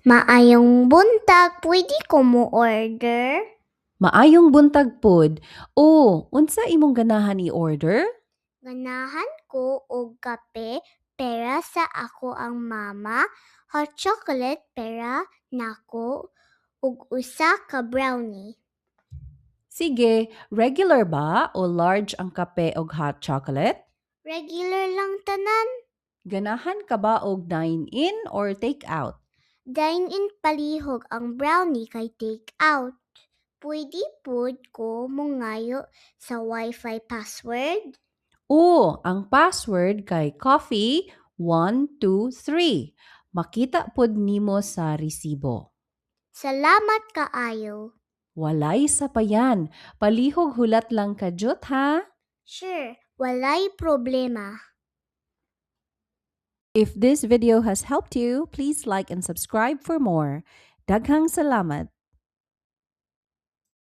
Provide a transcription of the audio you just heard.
Maayong buntag, pwede ko mo order? Maayong buntag pod. O, unsa imong ganahan i-order? Ganahan ko og kape para sa akoang mama, hot chocolate para nako, ug usa ka brownie. Sige, regular ba o large ang kape og hot chocolate? Regular lang tanan. Ganahan ka ba og dine-in or take-out? Dine-in palihog ang brownie kay take out. Pwede pud ko mongayo sa wifi password? O, ang password kay coffee123. Makita pod nimo sa resibo. Salamat kaayo. Walay sapayan. Palihog hulat lang kadyot ha. Sure, walay problema. If this video has helped you, please like and subscribe for more. Daghang salamat.